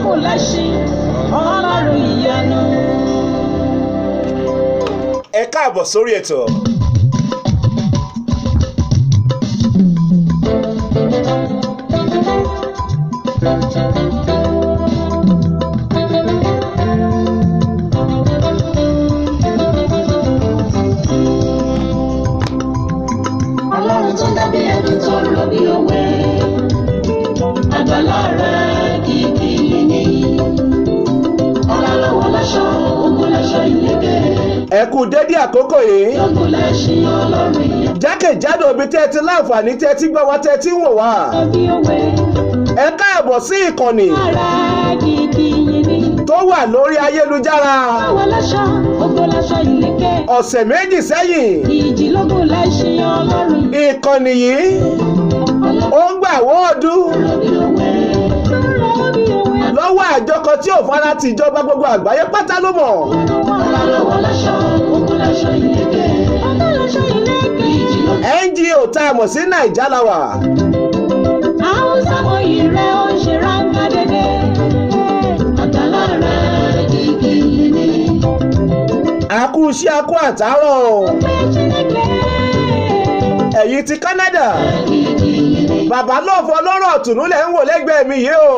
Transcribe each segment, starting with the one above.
Lógún lẹ́ṣin, Ọlọ́run ìyanu. Ẹ káàbọ̀ sórí ètò. Ọlọ́run tó dábí ẹni tó rọ̀ bí òwe. Àgbàlá rẹ̀ kìkì yìí ni. Ọlá lọ́wọ́ láṣọ, ogun láṣọ ìlékè. Ẹ kú dédé àkókò yìí. Lógún lẹ́ṣin, Ọlọ́run ìyanu. Jákèjádò ibi tẹ́ ẹ ti láǹfààní tẹ́ ẹ ti gbọ́ wá, tẹ́ ẹ ti ń wò wá. Bí òwe. Ẹ káàbọ̀ sí ìkànnì Rẹ̀ kìkì yìí ni. tó wà lórí ayélujára. Lọ́wọ́ láṣọ, ogun láṣọ ìlékè. Ọ̀sẹ̀ 2 sẹ́yìn, Ìjì lógún lẹ́ṣin, Ọlọ́run. ìkànnì yìí ó ń gbà wọ́ọ̀dù Rọ̀ bí òwe. Rọ̀ bí òwe. lọ́wọ́ àjọ kan tí ò fara ti ìjọba, gbogbo àgbáyé pátá ló mọ̀. Ọlá lọ́wọ́ láṣọ, ogun láṣọ ìlékè. Ogun láṣọ ìlékè. Ìjì lógún. NGO tá a mọ̀ sí Naija la wà. Haúsá mọ ìrẹ́ ó ń ṣe ráńgá dédé. Àgbàlá rẹ̀ kìkì yìí ni. Àkú iṣẹ́, akú àtàárọ̀. Pé Chineke. Ẹ̀yin ti Canada, Kìkì yìí ni. Bàbá Love ọlọ́rọ̀ ọ̀tùnú lẹ̀ ń wò lẹ́gbẹ̀ẹ́ mi yìí o.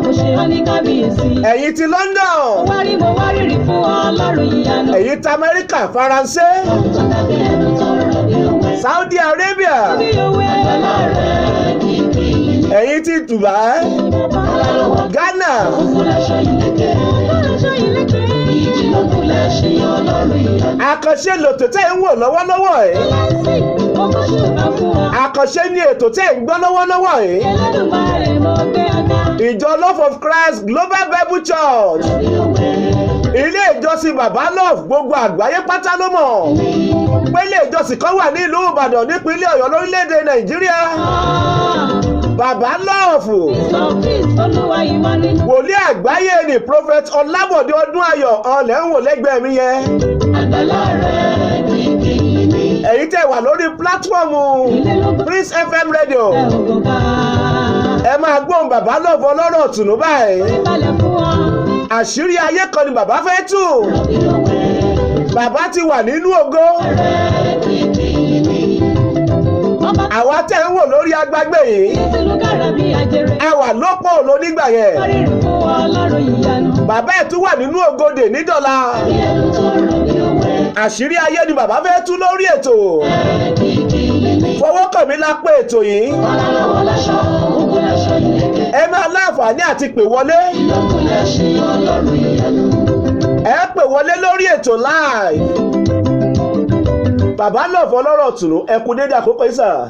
Mo ṣe ọ́ ní kábíyèsí. Ẹ̀yin ti London, Mo wá rí, mo wá rírì fún Ọlọ́run ìyanu. ẹ̀yin ti Amẹ́ríkà, Faransé, Tó dàbí ẹnu tó rọ̀ bí òwe. Saudi Arabia, Bí òwe. Àgbàlá rẹ̀ kìkì yìí ni. ẹ̀yin ti Dubai, Ọlá lọ́wọ́ Ghana, ogun láṣọ ìlékè. Ogun láṣọ ìlékè. Ìjì lógún lẹ́ṣin, Ọlọ́run ìyanu. Àkànṣe lòtò tẹ́ ń wò lọ́wọ́lọ́wọ́ yìí. Ẹlẹ́sìn, mo kọ́ ṣùgbọ́n fún ọ. Àkànṣe ni ètò tẹ́ ń gbọ́ lọ́wọ́lọ́wọ́ yìí. Ẹlẹ́dùmarè, mo gbé ọ̀gá. Ìjọ Love of Christ Global Bible Church, Bí òwe. ilé ìjọsìn Bàbá Love, gbogbo àgbáyé pátá ló mọ̀ pé ilé ìjọsìn kan wà ní ìlú Ìbàdàn, nípínlẹ̀ Ọ̀yọ́, lórílẹ̀‐èdè Nàìjíríà. Bàbá Love, Peace, Olúwa, ìwọ ni. wòlíì àgbáyé ni, Prophet Ọlábọ̀dé Ọdúnayọ̀, ọ̀lẹ́ ń wò lẹ́gbẹ̀ẹ́ mi yẹn. Àgbàlá rẹ̀ kìkì yìí ni. Ẹ̀yin tẹ́ wà lórí platform Ilé ló gbọ́ Prince FM Radio, ẹ ògo ká. ẹ máa gbóhùn Bàbá Love ọlọ́rọ̀ ọ̀tùnú báyìí. Orí balẹ̀ fún ọ. Àṣírí ayé kan ni bàbá fẹ́ tú. Bí òwe. Bàbá ti wà nínú ògo. Rẹ̀ kìkì yìí ni. Ọba Àwa tẹ́ ń wò lórí agbágbé yìí, tìlú kára bí ajere. a wà lọ́pọ̀ òlò nígbà yẹn. Wá rírì fún Ọlọ́run ìyanu. Bàbá ẹ̀ tún wà nínú ògòdè nídọ̀la. Bí ẹnu tó rọ̀ bí òwe. Àṣírí ayé ni bàbá fẹ́ tú lórí ètò. Rẹ̀ kìkì yìí ni. Fọwọ́kànmí la pé ètò yìí. Ọlá lọ́wọ́ láṣọ, ogun láṣọ ìlékè. Ẹ máa láǹfààní àti pè wọlé. Lógún lẹ́ṣin, Ọlọ́run ìyanu. Ẹ pè wọlé lórí ètò live. Bàbá Love ọlọ́rọ̀ tùnú, ẹ kú dédé àkókò yìí sà.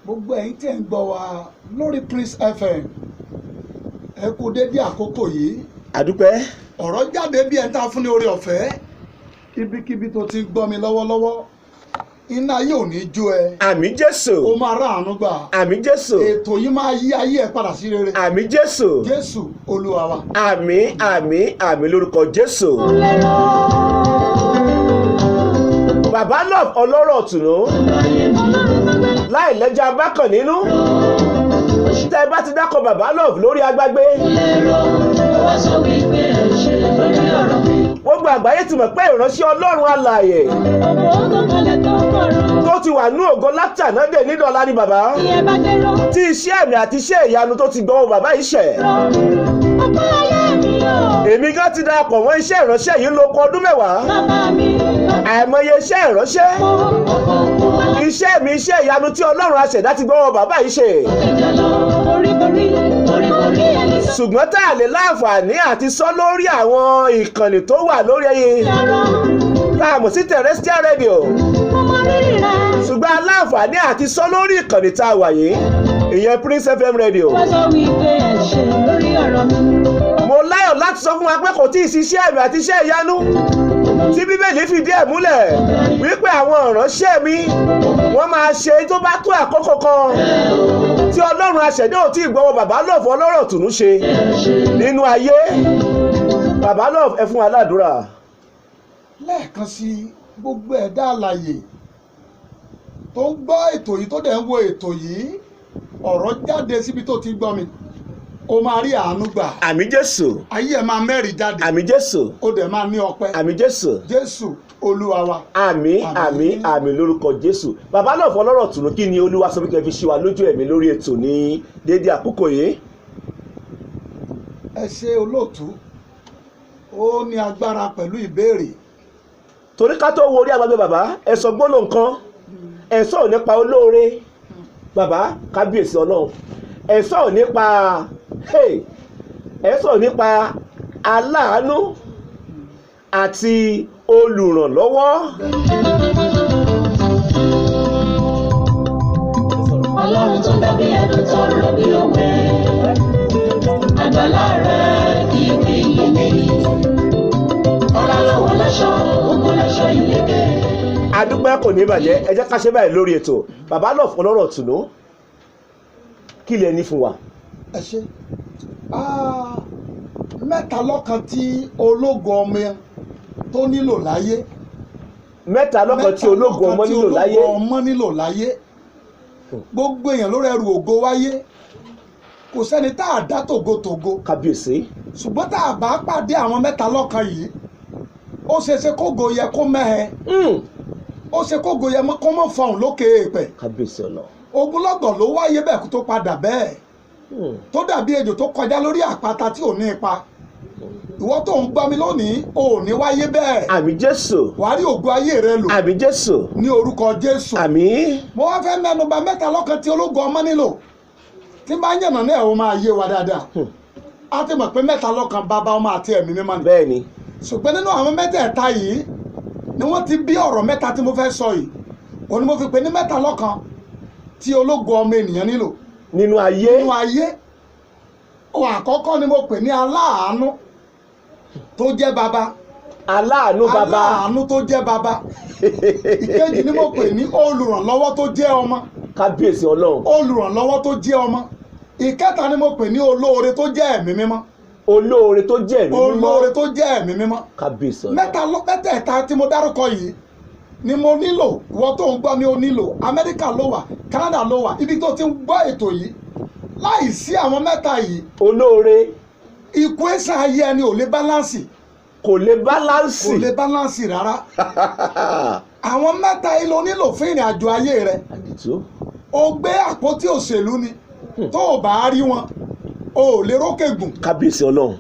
Gbogbo ẹ̀yin tí ẹ̀ ń gbọ́ wa lórí Prince FM, ẹ kú dédé àkókò yìí. Àdúpẹ́. Ọ̀rọ̀ jáde bí ẹ̀ ń ta fún ní oore ọ̀fẹ́. Ibikíbi tó ti ń gbọ́ mi lọ́wọ́lọ́wọ́, iná ayé ò ní jó ẹ. Àmín Jésù. O máa rà àánú gbà. Àmín Jésù. Ètò yìí máa yí ayé ẹ padà sí rere. Àmín Jésù. Jésù Olúwa wa. Àmín, àmín, àmín lórúkọ Jésù. Lẹ́rọ̀. Bàbá Love ọlọ́rọ̀ tùnú, láì lẹ́jà bákan nínú, tẹ́ ẹ bá ti dákọ̀ Bàbá Love lórí agbágbé, Lẹ́rọ̀. Wá sọ wípé ẹ ṣe lórí ọ̀rọ̀ mi. gbogbo àgbáyé ti mọ̀ pé ìránṣẹ́ Ọlọ́run alààyè Ògbó tó kalẹ̀ tó kọ̀rọ̀. tó ti wà ní ògo látànádé nídọ̀lá ni bàbá, Tí ẹ bá dérò. tí iṣẹ́ àmì àti iṣẹ́ ìyanu tó ti gbọ́wọ́ bàbá yìí ṣẹ̀. Ọpẹ́ ayé mi o. Èmi gan ti darapọ̀ mọ́ iṣẹ́ ìránṣẹ́ yìí lóko ọdún 10. Bàbá mi. Àìmọye iṣẹ́ ìránṣẹ́, Ọ̀pọ̀ ọ̀pọ̀ iṣẹ́ mi, iṣẹ́ ìyanu tí Ọlọ́run aṣẹ̀dá ti gbọ́wọ́ bàbá yìí ṣe, ìjà lọ. Orí borí. Orí borí ẹni tó ṣùgbọ́n tá a lè láǹfààní àti sọ lórí àwọn ìkànnì tó wà lórí ẹyẹ lẹ́rọ̀. tá a mọ̀ sí terrestrial radio, Mo mọ rírì rẹ̀. ṣùgbọ́n aláǹfààní àti sọ lórí ìkànnì tá a wà yìí, ìyẹn Prince FM Radio. Wá sọ wípé ẹ ṣe lórí ọ̀rọ̀ mi. Mo láyọ̀ láti sọ fún wa pé kò tí ì sí iṣẹ́ àmì àti iṣẹ́ ìyanu tí Bíbélì fìdí ẹ̀ múlẹ̀ wípé àwọn ìránṣẹ́ mi wọ́n máa ṣe tó bá tó àkókò kan tí Ọlọ́run aṣẹ̀dá ò tí ì gbọ́wọ́ Bàbá Love ọlọ́rọ̀ tùnú ṣe nínú ayé. Bàbá Love, ẹ fún wa ládùúrà. Lẹ́ẹ̀kan sí, gbogbo ẹ̀dá alàyè tó ń gbọ́ ètò yìí, tó dẹ̀ ń wo ètò yìí, ọ̀rọ̀ jáde síbi tó ti gbọ́ mi. O máa rí àánú gbà. Àmín Jésù. Ayé ẹ̀ máa mẹ́rìí jáde. Àmín Jésù. Ó dẹ̀ máa ní ọpẹ́. Àmín Jésù. Jésù Olúwa wa. Àmín, àmín, àmín lórúkọ Jésù. Bàbá náà fọlọ́rọ̀ tùnú, kí ni Olúwa sọ pé kẹ́ fi ṣí wa lójú ẹ̀mí lórí ètò ní déédéé àkókò yìí? Ẹ ṣe, olóòtú. Ó ní agbára pẹ̀lú ìbéèrè. Torí ká tó wo orí agbágbé, bàbá, ẹ sọ gbólóhùn kan, ẹ sọ̀rọ̀ nípa olóore. Bàbá, kábíyèsí Ọlọ́run, ẹ sọ̀rọ̀ nípa, hey, ẹ sọ̀rọ̀ nípa aláàánú àti olùrànlọ́wọ́. Ọlọ́run tó dàbí ẹdun tó rọ̀ bí òwe. Àgbàlá rẹ̀ kìkì yìí. Ọlá lọ́wọ́ láṣọ, ogun láṣọ ìlékè. Adúpẹ́, kò ní bàjẹ́. Ẹ jẹ́ ká ṣe báyìí lórí ètò. Bàbá náà fọlọ́rọ̀ tùnú, kí lẹ ní fún wa? Ẹ ṣe. Mẹ́ta lọ́kan tí ológo ọmọ tó nílò láyé. Mẹ́ta lọ́kan tí ológo ọmọ nílò láyé. Mẹ́ta lọ́kan tí ológo ọmọ nílò láyé. Gbogbo èèyàn ló rẹrù ògo wáyé, kò sẹ́ni tá a dá tògótògó. Kábíyèsí. Ṣùgbọ́n tá a bá pàdé àwọn mẹ́ta lọ́kan yìí, ó ṣe é ṣe kógo yẹ kó mẹ́hẹ. Ó ṣe kógo yẹ kó mọ̀ fọhùn lókè èèpẹ̀. Kábíyèsí ọ̀nà. Ogunlọ́gọ̀ ló wáyé bẹ́ẹ̀ kó tó padà bẹ́ẹ̀, tó dàbí ejò tó kọjá lórí àpáta tí ò ní ipa. Ìwọ tó ń gbọ́ mi lónìí, ò ní wáyé bẹ́ẹ̀. Àmín Jésù. Wàá rí ògo ayé rẹ lò. Àmín Jésù. Ní orúkọ Jésù. Àmín. Mo wá fẹ́ mẹ́nu bà mẹ́ta lọ́kan tí ológo ọmọ nílò. Tí bá yànnà náà, ó máa yé wa dáadáa. A ti mọ̀ pé mẹ́ta lọ́kan, Bàbá, Ọmọ àti Ẹ̀mí Mímọ́ ni. Bẹ́ẹ̀ ni. Ṣùgbọ́n nínú àwọn mẹ́tẹ̀ẹ̀ta yìí ni wọ́n ti bí ọ̀rọ̀ mẹ́ta tí mo fẹ́ sọ yìí. Òun ni mo fi pè ní mẹ́ta lọ́kan tí ológo ọmọ ènìyàn nílò nínú ayé. Nínú ayé. Ohun àkọ́kọ́ ni mo pè ní aláàánú tó jẹ́ bàbá. Aláàánú bàbá. Aláàánú tó jẹ́ bàbá. Ìkejì ni mo pè ní olùrànlọ́wọ́ tó jẹ́ ọmọ. Kábíyèsí Ọlọ́run. Olùrànlọ́wọ́ tó jẹ́ ọmọ. Ìkẹta ni mo pè ní olóore tó jẹ́ Ẹ̀mí Mímọ́. Olóore tó jẹ́ Ẹ̀mí Mímọ́. Olóore tó jẹ́ Ẹ̀mí Mímọ́. Kábíyèsí Ọlọ́run. Mẹ́tẹ̀ẹ̀ta tí mo dárúkọ yìí ni mo nílò. Ìwọ tó ń gbọ́ mi, ó nílò. Amẹ́ríkà ló wà, Canada ló wà, ibi tó ti ń gbọ́ ètò yìí, láì sí àwọn mẹ́ta yìí, olóore, equation ayé ẹni ò lè balance. Kò lè balance. Kò lè balance rárá. Àwọn mẹ́ta yìí ló nílò fún ìrìn àjò ayé rẹ. Àdìtú. O gbé àpótí òṣèlú ni, tó o bá rí wọn, o ò lè rókè gùn. Kábíyèsí Ọlọ́run.